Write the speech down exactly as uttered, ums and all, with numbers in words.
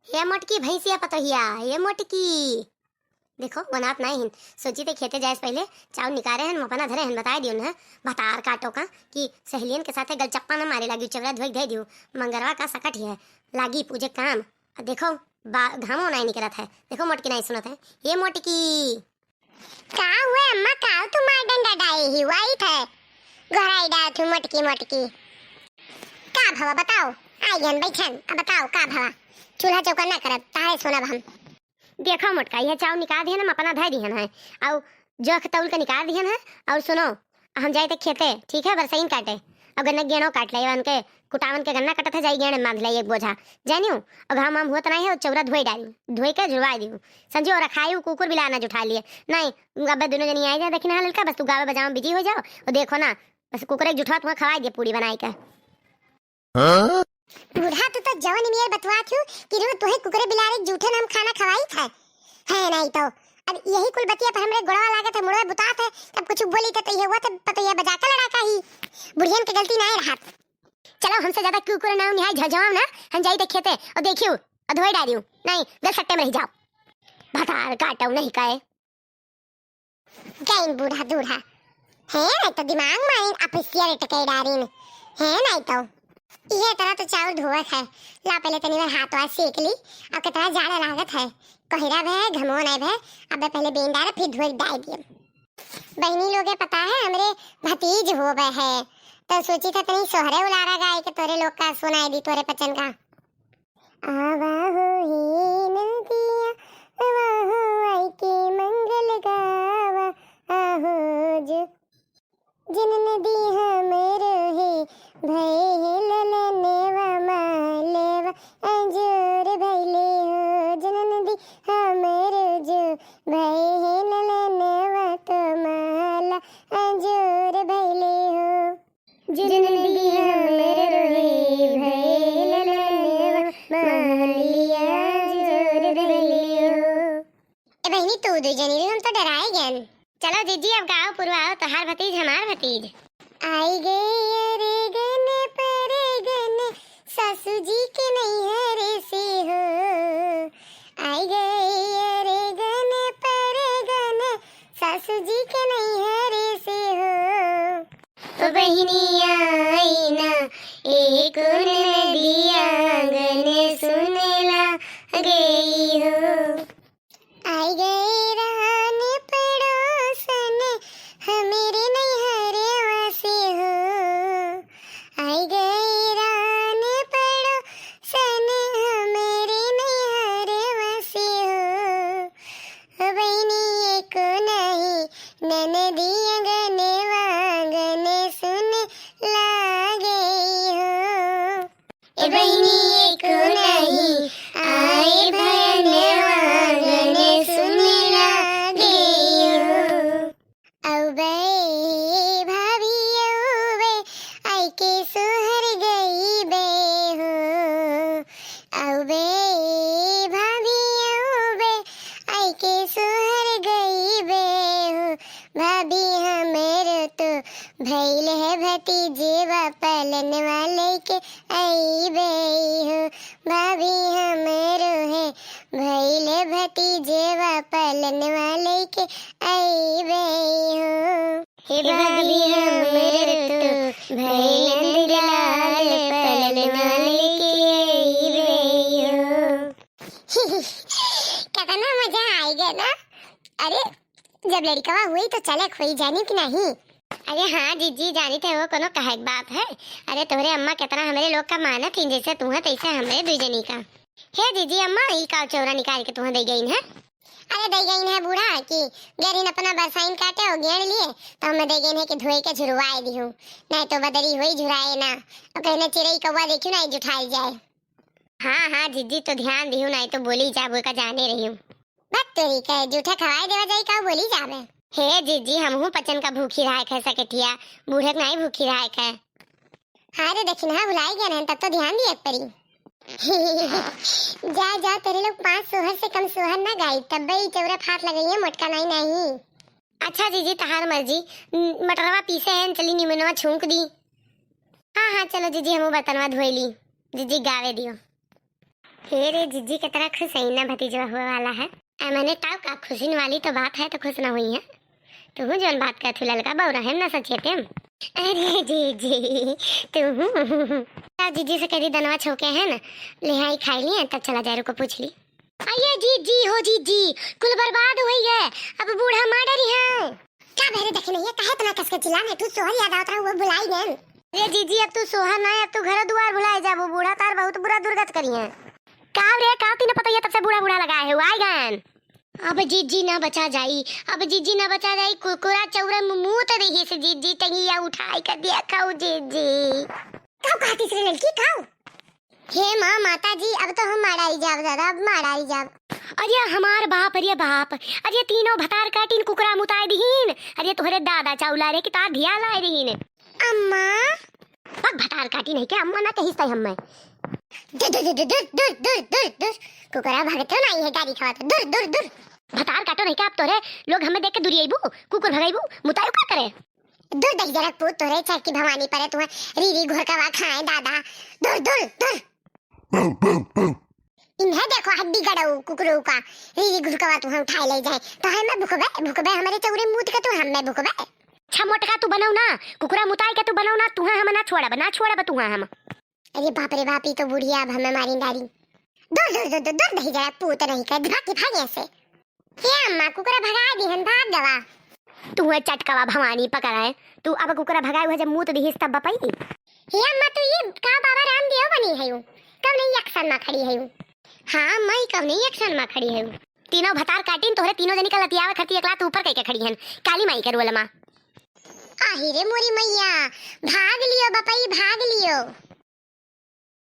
ए मोटकी भैंसिया पतोहिया, ए मोटकी। देखो, बनात नाहीं हिन। सोची थे खेते जाए से पहिले चाउर निकारे हन, मपना धरे हन, बताए दियो न। भतार काटो का कि सहेलियन के साथे गलचप्पा न मारे लागी, चौरा धोए के दे दियो। मंगरवा का सकट ही है, लागी पूजे काम। आ देखो, बा-, घामो नाहीं निकलत है। देखो, मोटकी नाहीं सुनत है। ए मोटकी। का हुए अम्मा, का तू मार डंडा डाए ही, वाई थे। घराई डाल तू मोटकी मोटकी। का भवा बताओ, आई गन बैठन, अब बताओ का भवा। चूल्हा चौका ना करब, ताहे सुनब हम। देखो मोटका, यह चाउर निकाल दिहन, हम अपना धर दिहन है, और जोख तौल के निकाल दिहन है। और सुनो, हम जाए थे खेते, ठीक है, बरसैन काटे, और गन्ना गेणो काट ले, उनके कुटावन के गन्ना कटत है, जाई गेणे बांध ले एक बोझा, जानियो। और घाम वाम होत नहीं है, और चौरा धोए डाली, धोए के झुरवाए दियो। संजो रखाई, उ कुकुर बिलार ना जुठा लिए, नहीं, अब दोनों जनी आई जाए, देखी ना ललका, बस तू गावे बजावे बिजी हो जाओ, और देखो ना, बस कुकुर एक जुठवा तुम्हें खवाई दिए पूड़ी बनाई के। हाँ? बूढ़ा, तू तो जवन नियर बतवात हूँ कि रोज तोहे कुकुरे बिलारे जूठे नाम खाना खवाई था। है नहीं तो। अब यही कुल बतिया पर हमरे गोड़वा लागत है, मुड़वे बुतात है, तब कुछ बोली थे तो ये हुआ थे पतोहिया बजा के लड़ा का ही। बुढ़ियन के गलती ना है रहत। चलो, हमसे ज्यादा कुकुरे नाम निहाय झझवाओ ना, हम जाई थे खेते और देखियो, और धोए डारियो। नहीं, गल सट्टे में रह जाओ। भतार काटो नहीं कहे। गइन बूढ़ा दूढ़ा। है नहीं तो दिमाग माइन अपसिया रे टकई डारिन। है नहीं तो। इहे तरह तो चाउर धोवत है। ला पहले तनी बार हाथ वाथ सेक ली। अब कितना जाड़ा लागत है। कोहरा भे, घमो नहीं भे। अब पहले बेंडार फिर धोए डाल दिए। बहिनी लोगे पता है हमरे भतीज होवे है। तो सोची था तनी सोहरे उलारा गाय के तोरे लोग का सुनाई दी तोरे पचन का। आवा हो हे नंदिया, आवा हो आई के मंगल गावा, आहो जो जनन दी हमरो हे, भय हे ललनवा मालवा, अंजोर भैले हो, जनन दी हमरो जो, भय हे ललनवा तो माला, अंजोर भैले हो। जनन दी हमर रोहे भइल ललनवा, महलिया जोर भइले हो। ए बहिनी, तू दू जनी रे, हम तो डराए गन। चलो जीजी, अब गाओ पुरवाओ, तोहार भतीज हमार भतीज। आई गए अरे गन पर गन, सासू जी के नैहर से हो। आई गए अरे गन पर गन, सासू जी के नैहर से हो। ओ बहिनी आई ना, एको ननदिया आंगन सुन लागई हो। आई गए रहन पड़ोसन, हमरे नैहरवा से हो। आई गए रहन पड़ोसन, हमरे नैहरवा से हो। ओ बहिनी एको नहीं, ननदी अंगनवा आंगन सुन लागई हो। ए बहिनी एको नहीं, आए भयनवा आंगन सुन लागई हो। औबे भाभी औबे, आइके सोहर गईबे हो। औबे भाभी औबे, आइके सोहर गईबे हो। भाभी हमरो तो भइल है भतीजेवा, पलनवा लेके अइबे हो। भाभी हमरो है भइल भतीजेवा, पलनवा लेके अइबे हो। हे भाभी हमरो तो भइल नंदलाल, पलनवा लेके अइबे हो। कितना मजा आइगा ना। अरे, जब लड़कवा हुई तो चले खोई जानी कि नहीं? अरे हाँ जीजी, जानी थे वो कोनो कहे के बात है। अरे तोहरे अम्मा कितना हमरे लोग का मानत थी, जैसे तुहें तैसे हमरे दुई जनी का। हे जीजी, अम्मा ई का चौरा निकाल के तुहें दे गई है? अरे दे गई है बूढ़ा कि गरीन अपना बरसाइन काटे और गेड़ लिए, तो हमें दे गई है कि धोए के झुरवाए दिहूँ, नहीं तो बदरी हुई झुराए ना, और कहने चिड़ई कौवा देखियो ना जुठाई जाए। हाँ हाँ जीजी, तो ध्यान दिहू, नहीं तो बोली जाबो का जाने रही हूँ। बक तेरी के, जूठे खवाए देवा जाई का बोली जाबे। हे जीजी, हमहू पचन का भूखी रहा है सकेठिया, बूढ़े के नहीं भूखी रहा है। हाँ रे दखिनहा भुलाई गए रहन, तब तो ध्यान दिए के पड़ी। जा जा, तेरे लोग पाँच सोहर से कम सोहर ना गाई, तब ई चौरा फात लगई है, मोटका नहीं नहीं। अच्छा जीजी, तहार मर्जी। न-, मटरवा पीसे हैं, चली निमनवा छूंक दी। हाँ हाँ, चलो जीजी, हमहू बर्तनवा धोई ली। जीजी गावे दियो। हे रे जिज्जी, कितना खुश है ना भतीजवा हुआ वाला है। आ, मैंने ताऊ का खुशिन वाली तो बात है, तो खुश ना हुई है। तू जौन बात कहत हूँ ललका बौरा है ना सचिया प्रेम। अरे जिज्जी, तू ताऊ जिज्जी से कह दी दनवा छोके है ना, ले आई खाई लिए, तब चला जाए, रुको पूछ ली। अये जिज्जी हो जिज्जी, कुल बर्बाद हुई है, अब बूढ़ा मार डरी है। का भेरे देखे नहीं है, काहे इतना कस के चिल्लाने, तू सोहर याद आवत रहा, वो भुलाई गए। अरे जिज्जी, अब तू सोहर ना, अब तू घर दुआर भुलाए जाबू, बूढ़ा तार बहुत बुरा दुर्गत करी है। का रे, का तीन पतैया तब से बूढ़ा बूढ़ा लगाए है, वो आई गए। अब जिज्जी ना बचा जाई, अब जिज्जी ना बचा जाई, कुकुरा चौरे मु-, मुँह तो देखिए से जिज्जी टंगिया उठाई कर दिया खाऊ जिज्जी। का कहती रे लड़की, का? हे माँ, माता जी, अब तो हम माराई जाब दादा, अब माराई जाब। अरे हमार बाप, अरे बाप, अरे तीनों भतार काटिन कुकुरा मुताई दिहिन, अरे तोहरे दादा चाउला रे कि तार धिया लाए दिहिन। अम्मा। पग भतार काटिन है क्या, अम्मा ना कहिस तै हम्मे। दूर, दूर, दूर। कुकुरा भगतो नहीं है, गारी खवात, दूर, दूर, दूर। भतार काटो नहीं क्या, अब तोहरे लोग हमें देख के दूरी अइबू, कुकुर भगाइबू, मुतायु का करे? दूर दहिजरक पूत, तोहरे चरकी भवानी परे तुहैं री री घुरकवा खाए दादा। दूर, दूर, दूर। इन्हें देखो हड्डी गड़ऊ कुकुरू का, री री घुरकवा तुहैं उठाए ले जाए। तो है मैं भुकबे, भुकबे हमरे चौरे मूत के तू हम मैं भुकबे। अच्छा मोटका तू बनऊ ना, कुकुरा मुताई के तू बनऊ ना, तुहैं हम ना छोड़ब, ना छोड़ब तुहैं हम। अरे बाप रे बाप, ई तो बुढ़िया अब हमें मारिन डारी। दूर, दूर, दूर, दूर, दूर दहिजरक पूत नहीं के, भाग के भाग यहाँ से। हे अम्मा, कुकुरा भगाए दिहन, भाग गवा। तू है चटकवा भवानी पकड़ाए, तू अब कुकुरा भगाए हुआ जब मूत दिहिस तब बपई। हे अम्मा, तू ये का बाबा रामदेव बनी है यू? कब नहीं action में खड़ी है यू? हाँ अम्मा, ई कब नहीं action में खड़ी है यू? तीनों भतार काटिन तोहरे तीनों जनी का लतियावे खातिर एकला तू ऊपर कइके खड़ी हन, काली माई के रोल मा। आही रे मोरी मैया, भाग लियो बपई, भाग लियो।